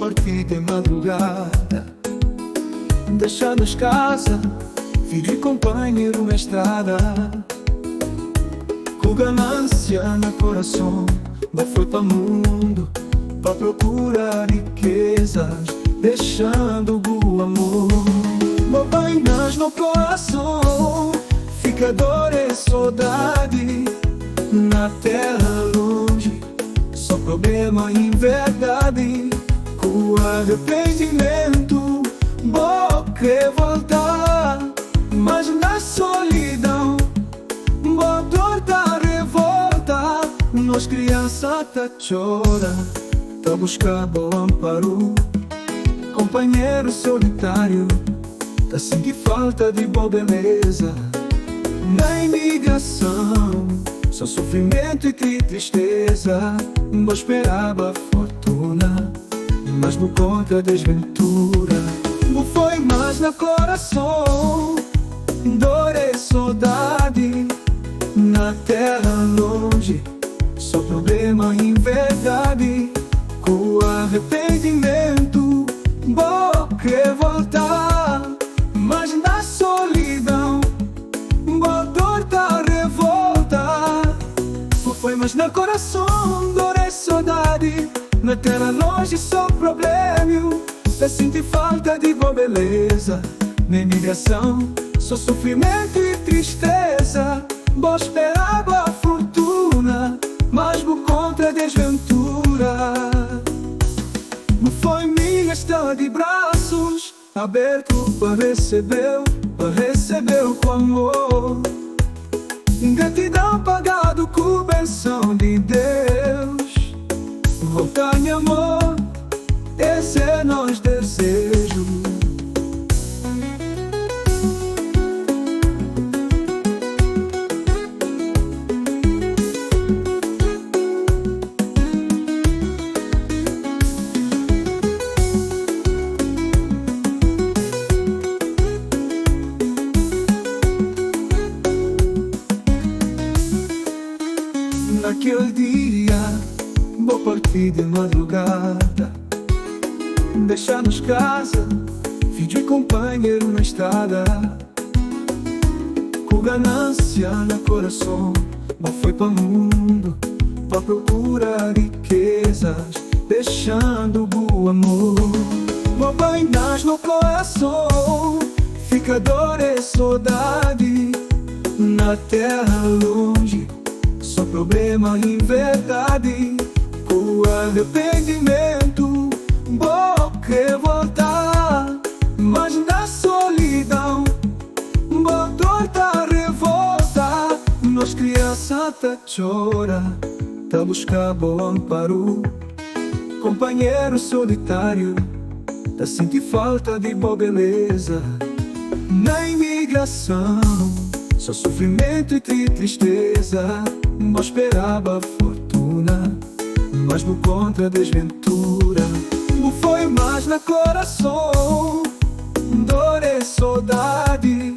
parti de madrugada, deixando-nos casa, filho e companheiro na estrada. Com ganância na coração, bo foi pa mundo pa procurar riquezas, deixando o amor. Bo bai, mas no coração fica dor e saudade. Na terra longe, só problema em verdade. Com arrependimento, bo quer voltar, mas na solidão, bo dor ta revolta. Nos criança ta chora, ta busca bo amparo. Companheiro solitário, ta sente falta de boa beleza. Na imigração, só sofrimento e tristeza. Bo esperava fortuna, mas por conta desventura. Bo foi mais na coração, dor e saudade. Na terra longe, só problema em verdade. Com arrependimento, bo quer voltar, mas na solidão, bo dor ta revolta. Bo foi mas na coração, dor e saudade. Na terra longe, só problema. Tá sente falta de boa beleza. Na imigração, só sofrimento e tristeza. Bo esperava a fortuna, mas por conta desventura. Não foi minha, está de braços aberto para receber com amor. Gratidão pagado com benção de Deus. Voltar, meu amor, esse é nosso desejo. Naquele dia, vou partir de madrugada, deixar-nos casa, filho e companheiro na estrada. Com ganância no coração, mas foi para o mundo para procurar riquezas, deixando o amor. Bo bai, mas no coração fica dor e saudade. Na terra longe, só problema em verdade. Com arrependimento, bo quer voltar, mas na solidão, bo dor ta revolta. Nos criança ta chora, ta busca bo amparo. Companheiro solitário, ta sente falta de boa beleza. Na imigração, só sofrimento e tristeza. Não esperava fortuna, mas por conta desventura. Não foi mais na coração, dor e saudade.